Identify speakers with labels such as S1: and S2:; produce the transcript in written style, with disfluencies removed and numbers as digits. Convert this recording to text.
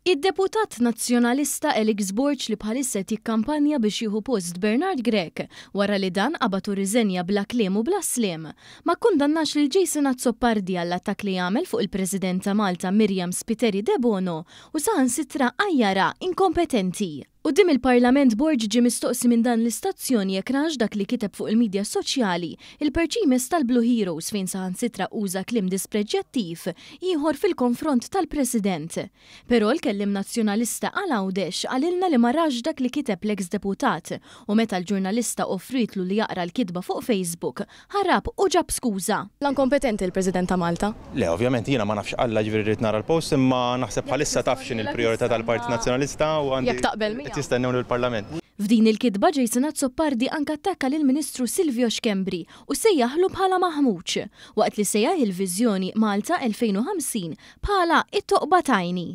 S1: Id-deputat Nazzjonalista Alex Borg li bħalissa qed jikkampanja biex jieħu post Bernard Grech wara li dan qabad u rriżenja bla kliem u bla sliem, ma kkundannax lil Jason Azzopardi għall-attakk li għamel fuq il-President ta' Malta Myriam Spiteri Debono u saħansitra għajjarha inkompetenti. Quddiem il-Parlament Borg ġie mistoqsi minn dan l-istazzjon jekk rax dak li kiteb fuq il-midja soċjali il-perċimes tal-Blue Heroes fejn saħansitra uża kliem dispreġġjattiv ieħor fil-konfront tal-President. Però l-kelliem Nazzjonalista għal Għawdex qalilna li ma rax dak li kiteb l-eks deputat u meta l-ġurnalista offrietlu li jaqra l-kitba fuq Facebook, ħarab u ġab skuża.
S2: L-inkompetenti l-President ta' Malta.
S3: Le, ovvjament jiena ma nafx Alla ġifieri rrid nara l-post imma naħseb bħalissa taf x'inhi l-prijorità tal-Partit Nazzjonalista u għandi
S2: Jekk taqbel miegħu.
S3: qed jistennewni l-Parlament.
S1: F'din il-kitba Jason Azzopardi anke attakka lill-Ministru Silvio Schembri u sejjaħlu bħala maħmuġ, waqt li sejjaħ il-viżjoni Malta 2050 bħala it-toqba t'għajni.